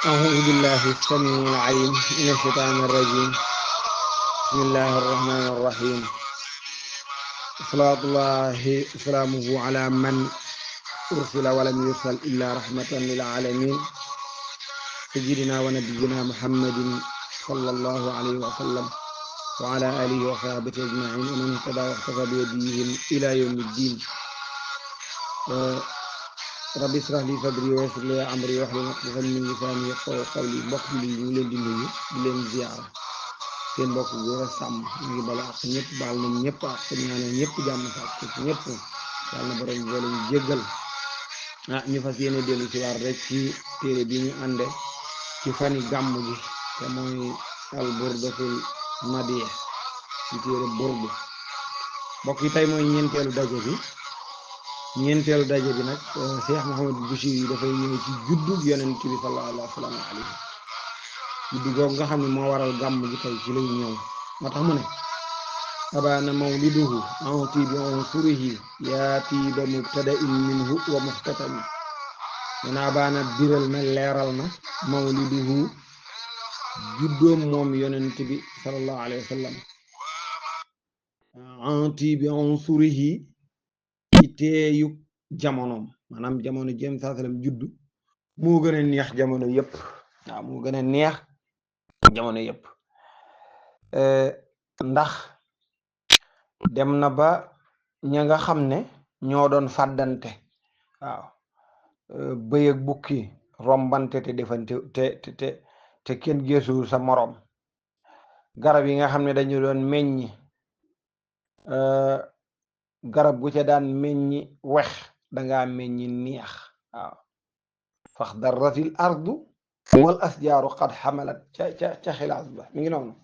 أعوذ بالله السميع العليم من الشيطان الرجيم. بسم الله الرحمن الرحيم. صلاة الله وسلامه على من أرسل ولم يرسل إلا رحمة للعالمين سيدنا ونبينا محمد صلى الله عليه وسلم وعلى آله وصحبه أجمعين ومن اهتدى واقتفى بهديهم إلى يوم الدين. rabbi israh li sadri wa yassir li amri wahlul uqdatan min lisani yafqahu qawli. mbokk yi ñu ngi leen di nuyu di leen ziyaara seen mbokk Gora Samb ñu ngi bala ak ñëpp baal nañ ñëpp ak ñaanal ñëpp jàmm sax ci ñëpp yàlla na borom boole ñu jéggal. ñu fas yéene dellu ci war rek ci téere bi ñu ànde ci fani gàmm gi te mooy al burdatul madih ci téere burdu. mbokk yi tey mooy ñeenteelu daje bi nag Cheikh Mouhamadou Bachir yi dafay ñëw ci juddu yonent bi sallallahu alayhi wa sallam juddu googu nga xam ne moo waral gàmm gi tey ci lay ñëw. moo tax mu ne abaana mawliduhu anti bi unsurihi yaati ba mubtada'in minhu wa muxtatami. nena abaana biral na leeral na mawliduhu juddoom moom yonent bi sallallahu alayhi wa sallam anti bi unsurihi ci teeyu jamonoom, maanaam jamono jëm saa sallam juddu moo gën a neex jamono yëpp. waaw moo gën a neex jamono yëpp ndax dem na ba ña nga xam ne ñoo doon fàddante waaw bëy ak bukki rombante te defante te kenn geesuwul sa moroom. garab yi nga xam ne dañu doon meññi garab gu ca daan meññi wex dangaa meññi neex. waaw faxdarratil ardu wal asjaaru qad xamalat ca xilaas ba mi ngi noonu.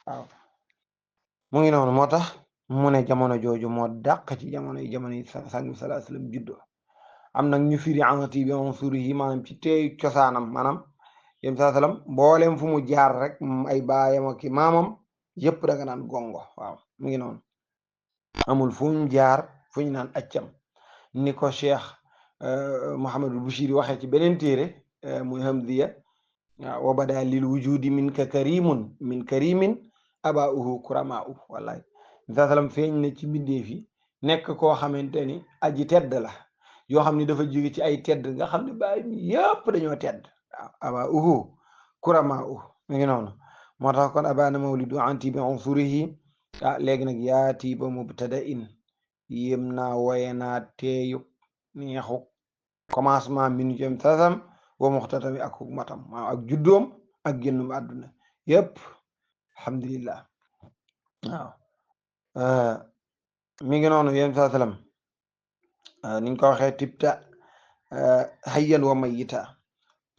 waaw mu ngi noonu moo tax mu ne jamono jooju moo dàq ci jamono yi sang bi salaa sallam juddoo. am nag ñu firi anti bi unsurihi maanaam ci teeyu cosaanam, maanaam yém saa sallam mbooleem fu mu jaar rek ay baayam ak maamam yëpp da nga naan gongo. waaw mu ngi noonu amul fu mu jaar fu ñu naan accam, ni ko Cheikh Mouhamadul Bachir waxee ci beneen téere muy Hamdiya. waaw wa bada lil wujudi min ka karimun min karimin abauhu kuramau. wallahi saa sallam feeñ na ci mbindeef yi nekk koo xamante ni aji tedd la, yoo xam ni dafa jóge ci ay tedd nga xam ne baay mi yëpp dañoo tedd. waaw abauhu kuramau mi ngi noonu. moo tax kon abana mawlidu anti bi unsurihi léegi nag yaati ba mubtada'in yéem naa woye naa teeyu neexu commencement minu jëm sasam wa muxtatami ak matam ak juddoom ak génnum àdduna yëpp alhamdulillah. waaw mi ngi noonu yéen saa sallam niñ ko waxee tibta hayyan wa mayita.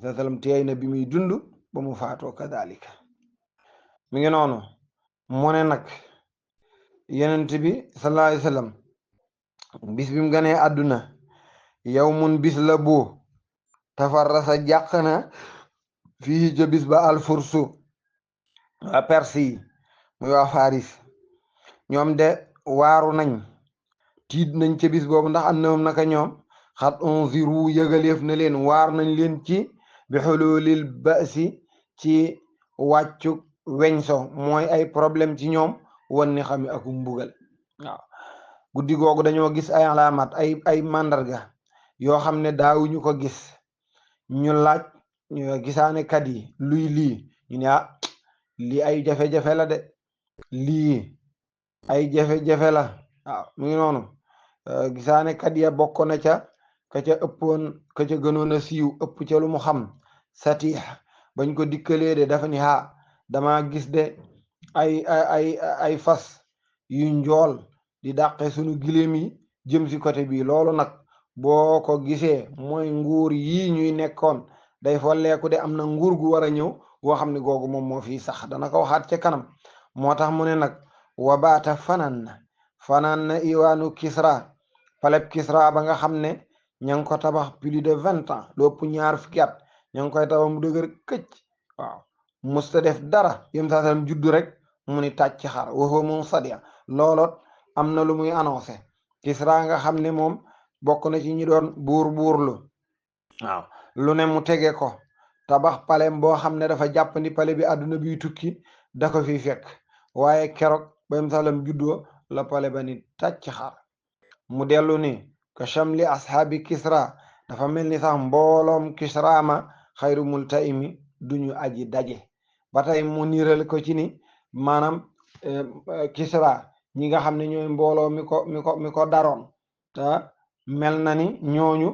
saa sallam teey na bi muy dund ba mu faatoo kadalika mi ngi noonu. mu ne nag yonent bi sallallahu alayhi wa sallam bis bi mu ganee àdduna yow mun bis la bu tafarrasa jàq na fii ca bis ba alfursu waa perse yi muy waa faris ñoom de waaru nañ tiit nañ ca bis boobu ndax am na moom naka ñoom xat unziru yëgaleef na leen waar nañ leen ci bi xululil basi ci wàccu weñso mooy ay problème ci ñoom wan ni xam ak mbugal. waaw guddi googu dañoo gis ay alaamat ay màndarga yoo xam ne daawuñu ko gis. ñu laaj gisaane kat yi luy lii ñu ne lii ay jafe-jafe la de, lii ay jafe-jafe la. waaw mu ngi noonu. gisaane kat ya bokk na ca ka ca ëppoon ka ca gënoon a siiw ëpp ca lu mu xam satix bañ ko dikkalee de dafa ni dama gis de ay fas yu njool di dàqe sunu giléem yi jëm si côté bi. loolu nag boo ko gisee mooy nguur yi ñuy nekkoon day folleeku de, am na nguur gu war a ñëw goo xam ne googu moom moo fii sax dana ko waxaat ca kanam. moo tax mu ne nag wabaata fanaan na iwaanu Kisra, paleb Kisra ba nga xam ne ña ngi ko tabax plus de 20 ans lu ëpp ñaar fukki at ña ngi koy tabax mu dëgër këcc. waaw musta def dara yém saa sallam juddu rek mu ni tàcc xar waxoo moom sadia looloot am na lu muy annoncé Kisra nga xam ne moom bokk na ci ñi doon buurlu waaw lu ne mu tege ko tabax palem boo xam ne dafa jàppandi pale bi àdduna biy tukki da ko fi fekk waaye keroog ba yém saa sallam juddoo la pale ba ni tàcc xar mu dellu ni ka chamli ashaabi Kisra dafa mel ni sax mbooloom Kisra ma xayru multaimi duñu aji daje ba tey mu niiral ko ci ni maanaam Kisra ñi nga xam ne ñooy mbooloo mi ko daroon te mel na ni ñooñu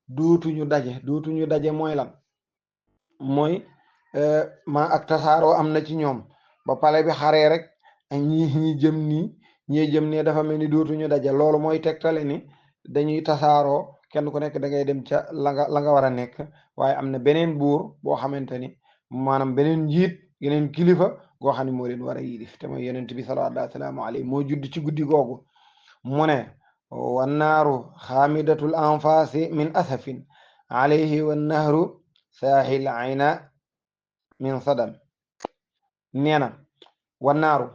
duutuñu daje mooy lan mooy ma ak tasaaroo am na ci ñoom ba pale bi xaree rek ñi jëm nii ñi jëm ne dafa mel ni dootuñu daje loolu mooy tegtale ni dañuy tasaaroo kenn ku nekk da ngay dem ca la nga war a nekk waaye am na beneen buur boo xamante ni maanaam beneen njiit yeneen kilifa goo xam ne moo leen war a yilif te mooy yonent bi sallallahu salaamu alayhi moo judd ci guddi googu mu ne wannaaru xaamidatul anfaasi min asafin alayhi wannahru saaxil ayna min sadam nee na wannaaru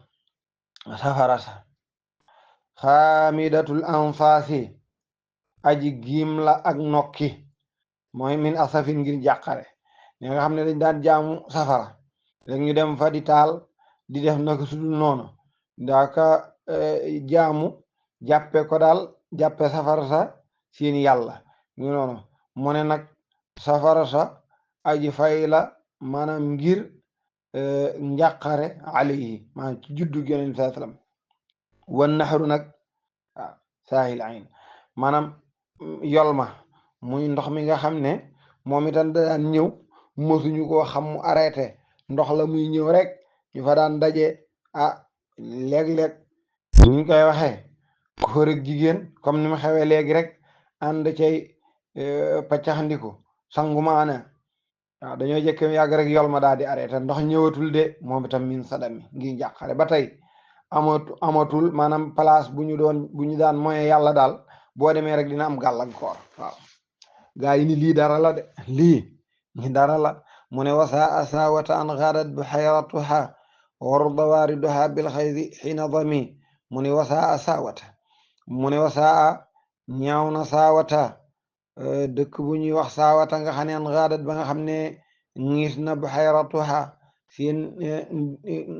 safara sa xaamidatul anfaasi aji giim la ak nokki mooy min asafin ngir jàqare ñi nga xam ne dañ daan jaamu safara léegi ñu dem fa di taal di def naka sudul noonu daaka jaamu jàppe ko daal jàppe safara sa seen yàlla ñu noonu mu ne nag safara sa aji fay la maanaam ngir njàqare alayhi maanaam ci juddu Yonent saa sallam wan naxaru nag waaw saahil ayn maanaam yol ma muy ndox mi nga xam ne moom itam da daan ñëw mosuñu koo xam mu arrêté ndox la muy ñëw rek ñu fa daan daje léeg-léeg ñu koy waxee góor ak jigéen comme ni mu xewee léegi rek ànd cay paccaxndiku sangumaana waaw dañoo jëkk yàgg rek yol ma daal di arrêté ndox ñëwatul de moom itam min sadami ngi njàqare ba tey amatul maanaam place bu ñu daan moye yàlla daal boo demee rek dina am gàllankoor waaw gaa yi ni lii dara la de lii dara la mu ne wasaa asawata an gaadat buhayratuha warda waariduha bil xaydi xiina dami mu ne wasaa asawata mu ne wasaa ñaaw na saawata dëkk bu ñuy wax saawata nga xam ne an gaadat ba nga xam ne ngiis na buhayratuha seen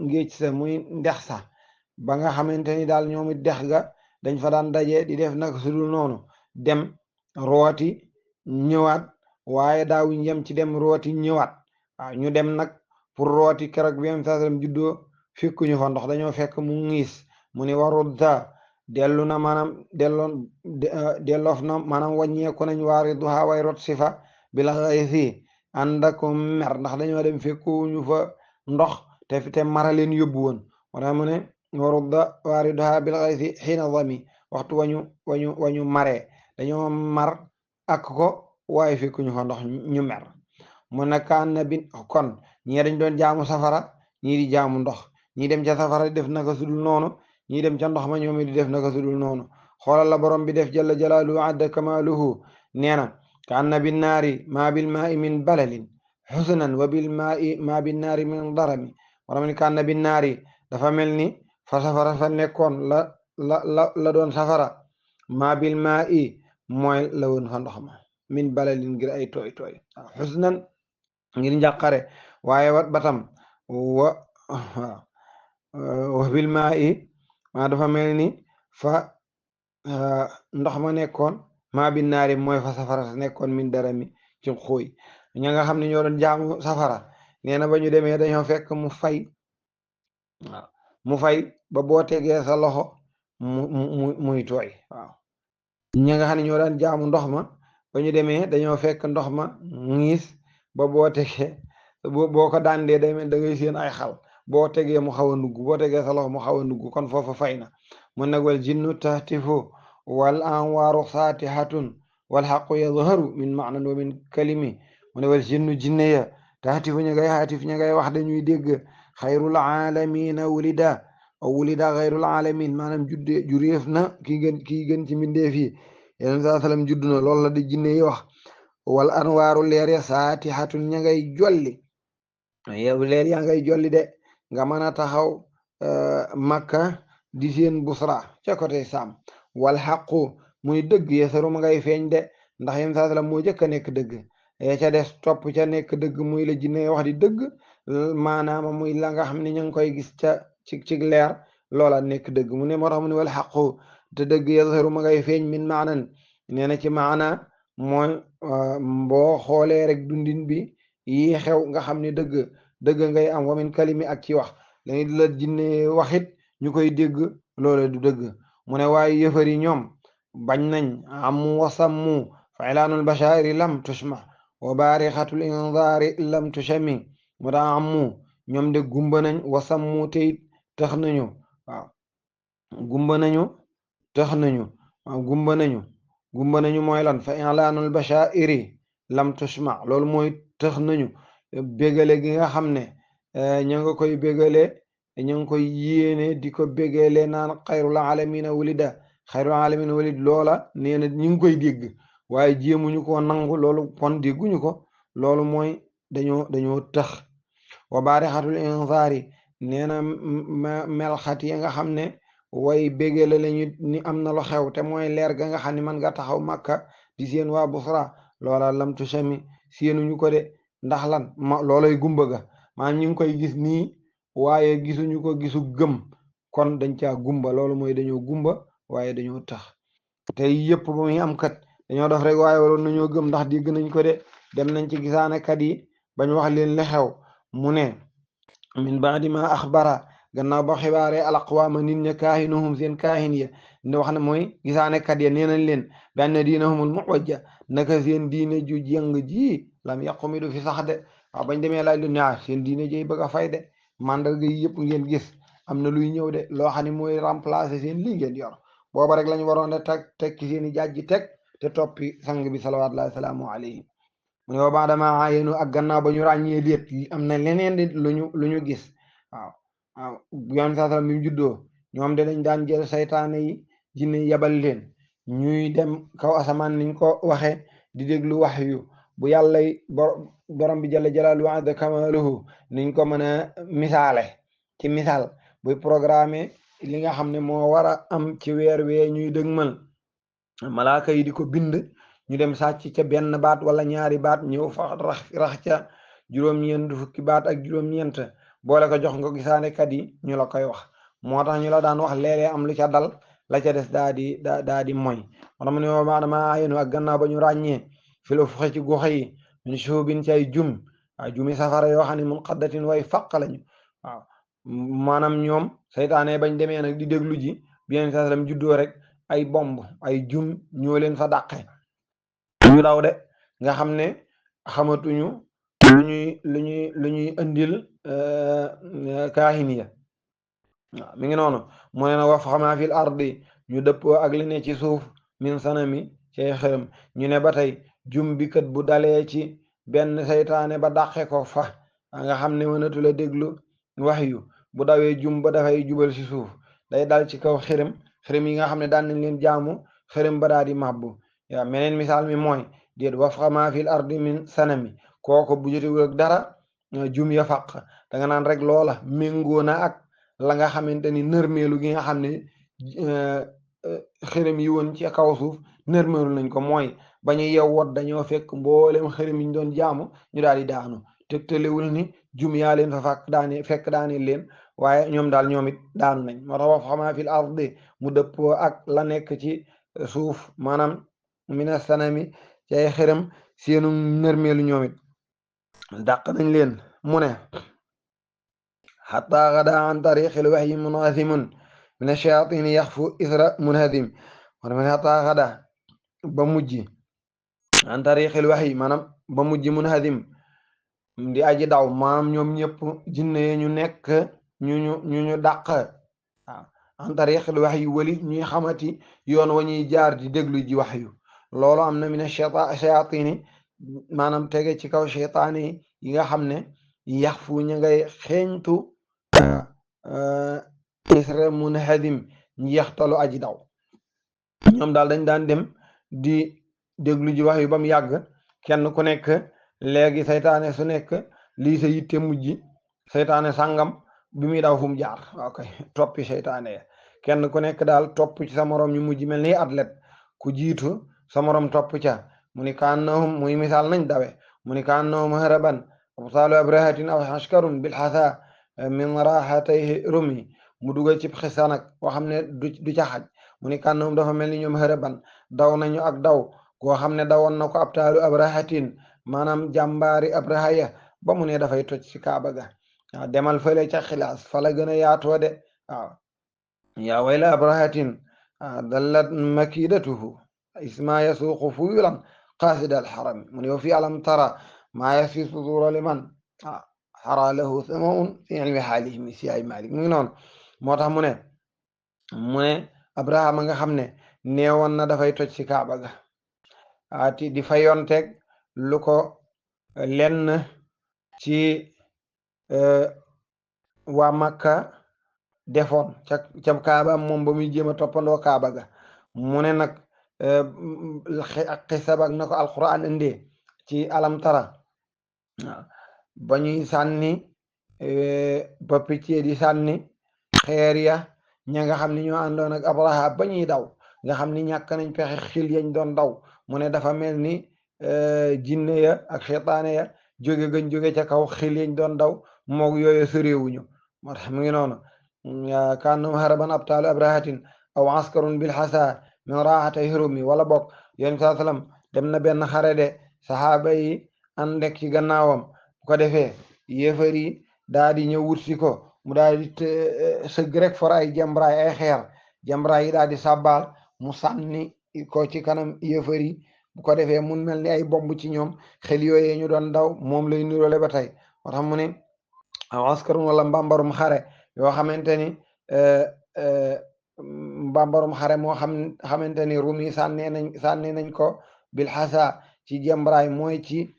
ngéej sa muy ndex sa ba nga xamante ni daal ñoom it dex ga dañ fa daan daje di def nag sudul noonu dem rooti ñëwaat waaye daawuñ yem ci dem rooti ñëwaat waaw ñu dem nag pour rooti keroog bi am sasam juddoo fekkuñu fa ndox dañoo fekk mu ngiis mu ni warul da dellu na maanaam delloof na maanaam wàññeeku nañ waari duha way rot si fa bila xay si ànd ak mer ndax dañoo dem fekkuñu fa ndox te mara leen yóbbu woon wala mu ne warudda waariduha bil xaysi xiina dami waxtu wañu maree dañoo mar ak ko waaye fekkuñu fa ndox ñu mer mu ne kaan na bi kon ñii dañ doon jaamu safara ñii di jaamu ndox ñii dem ca safara di def naka sudul noonu ñii dem ca ndox ma ñoom di def naka sudul noonu xoolal la borom bi def jalla jalaaluhu adda kamaaluhu nee na kaan na bi naari maa bil maai min balalin xusnan wa bil maai maa bi naari min darami waram ni kaan na bi naari dafa mel ni fa safara sa nekkoon la doon safara maa bil maa i mooy la woon fa ndox ma min balalin ngir ay tooy tooy waaw xusnan ngir njàqare waaye wat batam wa bil maa i maa dafa mel ni fa ndox ma nekkoon maa bi naari mooy fa safara sa nekkoon min darami ci xuuy ña nga xam ne ñoo doon jaamu safara nee na ba ñu demee dañoo fekk mu fay waaw mu fay ba boo tegee sa loxo muy tooy waaw ñi nga xam ne ñoo daan jaamu ndox ma ba ñu demee dañoo fekk ndox ma ngiis ba boo tegee boo ko daandee da ngay seen ay xal boo tegee mu xaw a nugg boo tegee sa loxo mu xaw a nugg kon foofa fay na mun nag wal jinnu tahtifu wal anwaaru saatihatun wal xaqu yadharu min maanan wa min kalimi mu ne wal jinnu jinne ya tahtifu ña ngay xaatif ña ngay wax dañuy dégg xayrul aalamina wulida xayrul alamin maanaam juréef na kii gën ci mbindeef yi yeneen saa sallam judd na loolu la di jinne yi wax wal anwaaru leer ya saatihatun ña ngay jolli yow leer yaa ngay jolli de nga mën a taxaw Makka di seen Busra ca côté Sam wal xaqu muy dëgg yeesaru ma ngay feeñ de ndax yéen saa salaam moo jëkk a nekk dëgg ya ca des topp ca nekk dëgg muy la jinne wax di dëgg maanaam muy la nga xam ne ñu ngi koy gis ca ci leer loola nekk dëgg mu ne moo tax mu ne wal xaqu te dëgg yeesaru ma ngay feeñ min maanan nee na ci maana mooy boo xoolee rek dundin bi yi xew nga xam ne dëgg dëgg ngay am wamin kalimi ak ci wax lañu la jinne waxit ñu koy dégg loola du dëgg mu ne waaye yëfar yi ñoom bañ nañ amu wasammu fa ilaanul bashairi lam tushma wa baarixatul inzaari lam tushami mu tax amu ñoom de gumba nañ wasammu teyit tax nañu waaw gumba nañu tax nañu waaw gumba nañu mooy lan fa ilaanul bashairi lam tushma loolu mooy tax nañu bégale gi nga xam ne ña nga koy bégale ña ngi koy yéene di ko bégale naan xayrul alamina wulida xayrul alamina walid loola nee na ñu ngi koy dégg waaye jéemuñu ko nangu loolu pon dégguñu ko loolu mooy dañoo tax wa baarixatul insaari nee na melxat yi nga xam ne way bégale lañu ni am na lu xew te mooy leer ga nga xam ne man nga taxaw Makka di seen waa Busra loola lam tushami séenuñu ko de ndax lan loolay gumba ga maanaam ñu ngi koy gis nii waaye gisuñu ko gisu gëm kon dañ caa gumba loolu mooy dañoo gumba waaye dañoo tax te yëpp ba muy am kat dañoo def rek waaye waroon nañoo gëm ndax dégg nañ ko de dem nañ ci gisaane kat yi bañ wax leen li xew mu ne min baadi ma axbara gannaaw ba xibaaree alaqwaama nit ña kaahinuhum seen kaahin ya ne wax na mooy gisaane kat ya nee nañ leen bi anna diinahumul muwajja naka seen diine ju jëng ji lam yaqumi du fi sax de waaw bañ demee laaj lu ñaar seen diine ji bëgg a fay de mandarga yi yëpp ngeen gis am na luy ñëw de loo xam ne mooy remplacer seen lii ngeen yor booba rek lañ waroon a teg ci seen i jàjji teg te toppi sang bi salawaatullahi salaamu alayhi mu ne wa baadama ayenu ak gannaaw ba ñu ràññee déet am na leneen di lu ñu gis waaw waaw yoon saa sallam bi mu juddoo ñoom de dañ daan jël saytaane yi jinne yabal leen ñuy dem kaw asamaan niñ ko waxe di déglu wax yu bu yàlla borom bi jalla jalaaluhu wa azza kamaaluhu niñ ko mën a misaale ci misaal buy programme li nga xam ne moo war a am ci weer wee ñuy dëgmal malaaka yi di ko bind ñu dem sàcc ca benn baat wala ñaari baat ñëw fa rax ca juróom-ñeent fukki baat ak juróom-ñeent boole ko jox nga gisaane kat yi ñu la koy wax moo tax ñu la daan wax léeg-léeg am lu ca dal la ca des daa di moy moo tax mu ne wa maadama ayenu ak gannaaw ba ñu ràññee fi lu fuxe ci gox yi min shuubin ci ay jum waaw jumi safara yoo xam ne mun xaddatin way faq lañu waaw maanaam ñoom saytaane bañ demee nag di déglu ji bien salam juddoo rek ay bomb ay jum ñoo leen fa dàqe ñu daw de nga xam ne xamatuñu lu ñuy indil kaahin ya waaw mi ngi noonu mu ne na wa faxama fil ardi ñu dëppoo ak li ne ci suuf min sanami cay xërëm ñu ne ba tey jum bi kat bu dalee ci benn saytaane ba dàqe ko fa nga xam ne mënatu la déglu wax yu bu dawee jum ba dafay jubal ci suuf day dal ci kaw xërëm yi nga xam ne daan nañ leen jaamu xërëm ba daal di màbbu waaw meneen misaal mi mooy déet wafqa fil ardi min sanami kooko bu jotewul ak dara jum ya faq da nga naan rek loola méngoo na ak la nga xamante ni nërmeelu gi nga xam ne xërëm yi woon ci kaw suuf nërmeelu nañ ko mooy ba ñu yewwot dañoo fekk mboolem xërëm yi ñu doon jaamu ñu daal di daanu tegtalewul ni jum yaa leen fa fekk daane leen waaye ñoom daal ñoom it daanu nañ moo tax wafqa fil ardi mu dëppoo ak la nekk ci suuf maanaam mina sanami ci ay xërëm seenu nërmeelu ñoom it dàq nañ leen mu ne xataa gada an tariqil waxyi munasimun min ash-shayatin yaxfu isra munhadim wala mu ne xataa gada ba mujj an tariqil waxyi maanaam ba mujj munhadim di aji daw maanaam ñoom ñëpp jinne ñu nekk ñu dàq waaw an tariqil waxyi wali ñuy xamati yoon wa ñuy jaar di déglu ji waxyu loolu am na min ash-shayatini maanaam tege ci kaw cheytaane yi nga xam ne yax fu ñu ngay xeeñtu isra munhadim njeextalu aji daw ñoom daal dañ daan dem di déglu ji wax yu ba mu yàgg kenn ku nekk léegi saytaane su nekk lii sa yitte mujj seytaane sàngam bi muy daw fu mu jaar waaw kay toppi seytaane ya kenn ku nekk daal topp ci sa morom ñu mujj mel ni athlète ku jiitu sa morom topp ca mu ni kaannahum muy misaal nañ dawe mu ni kaannahum haraban absaalu abrahatin aw ashkarun bilxasa min raxatay rumi mu dugal ci xisa nag boo xam ne du ca xaj mu ni kaannahum dafa mel ni ñoom haraban daw nañu ak daw koo xam ne dawoon na ko abtaalu abrahatin maanaam jàmbaari abrahaya ba mu ne dafay toj ci kaaba ga waaw demal fële ca xilaas fa la gën a yaatoo de waaw yaa wayla abrahatin dallat makidatuhu isma yasuuqu fuyulan qasida alxarami mu ne wa fi alam tara maa yafi sudura liman xara lahu samaun fi ilmi xaalihi mi siyaay malik mu ngi noonu moo tax mu ne abrahama nga xam ne neewoon na dafay toj ci kaaba ga ati di fayonteeg lu ko lenn ci waa Makka defoon ca kaaba moom ba muy jéem a toppandoo kaaba ga mu ne nag ak xisabak na ko alquran indee ci alam tara ba ñuy sànni ba picc di sànni xeer ya ña nga xam ne ñoo àndoon ak abraha ba ñuy daw nga xam ni ñàkk nañ pexe xil yañ doon daw mu ne dafa mel ni jinne ya ak xeytaane ya jóge gañ jóge ca kaw xil yañ doon daw moog yooyu sëréewuñu moo tax mu ngi noonu kaannahum haraban abtaalu abrahatin aw askarun bilxasa min raxatay hirumi wala bokk yéen saa sallam dem na benn xare de saxaaba yi àndek ci gannaawam bu ko defee yéefar yi daa di ñëw wut si ko mu daal di sëgg rek for ay jambraay ay xeer jambraay yi daal di sàbbaal mu sànni ko ci kanam yéefar yi bu ko defee mun mel ni ay bomb ci ñoom xel yooyee ñu doon daw moom lay niroole ba tey moo tax mu ne aw askarun wala mbambarum xare yoo xamante ni mbambarum xare moo xamante ni rumi sànni nañ ko bil xasa ci jambraay mooy ci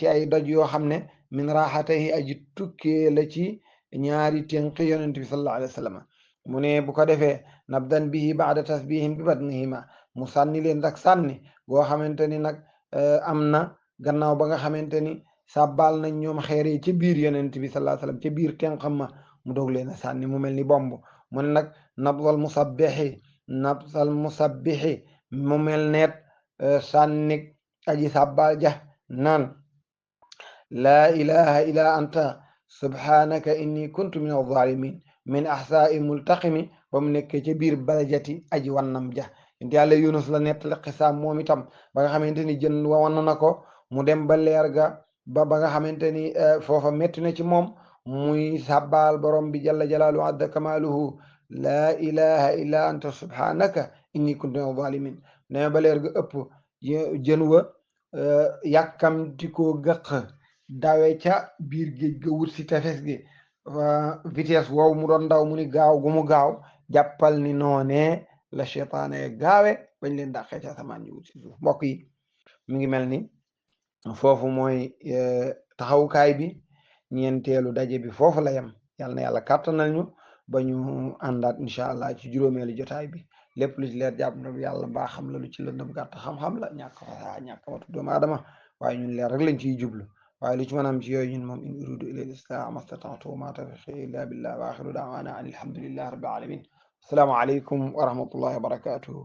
ay doj yoo xam ne min raxatayi aji tukkee la ci ñaari tenqi yonent bi sallallahu alayhi wa sallam mu ne bu ko defee nabdan bihi baada tasbihim bi batnihima mu sànni leen dak sànni goo xamante ni nag am na gannaaw ba nga xamante ni sàbbaal nañ ñoom xeer yi ci biir yonent bi sallallahu alayhi wa sallam ci biir tenqam ma mu doog leen a sànni mu mel ni bomb mu ne nag nabdal musabbixi mu mel neet sànni aji sàbbaal ja naan laa ilaha illa anta subhanaka inni kuntu min alzalimin min ahsaai multaqimi ba mu nekkee ca biir balajati aji wannam ja inti yàlla yunus la nettali xisaam moom itam ba nga xamante ni jën wa wann na ko mu dem ba leer ga ba nga xamante ni foofa metti na ci moom muy sàbbaal borom bi jalla jalaalu adda kamaaluhu laa ilaha illa anta subhanaka inni kuntu min alzalimin ne ba leer ga ëpp jën wa yàkkamti koo gëq dawe ca biir géej ga wut si tefes gi vitesse woowu mu doon daw mu ni gaaw gu mu gaaw jàppal ni noonee la cheytaane gaawe bañ leen dàqee ca asamaan ñu wut si suuf mbokk yi mi ngi mel ni foofu mooy taxawukaay bi ñeenteelu daje bi foofu la yem yal na yàlla kàttanal ñu ba ñu àndaat incha allah ci juróomeelu jotaay bi lépp lu ci leer jàpp na yàlla mbaa xam la lu ci lëndëm gàtt xam-xam la ñàkk fasaa ñàkk matu doomu aadama waaye ñun leer rek lañ ciy jublu waaye lu ci mën a am ci yooyu ñun moom in uridu illa al-islaah mastata'tu wa ma tawfiqi illa billah wa axiru da'wana an alhamdulillahi rabbil alamin assalaamu aleykum wa rahmatullahi wa barakatuhu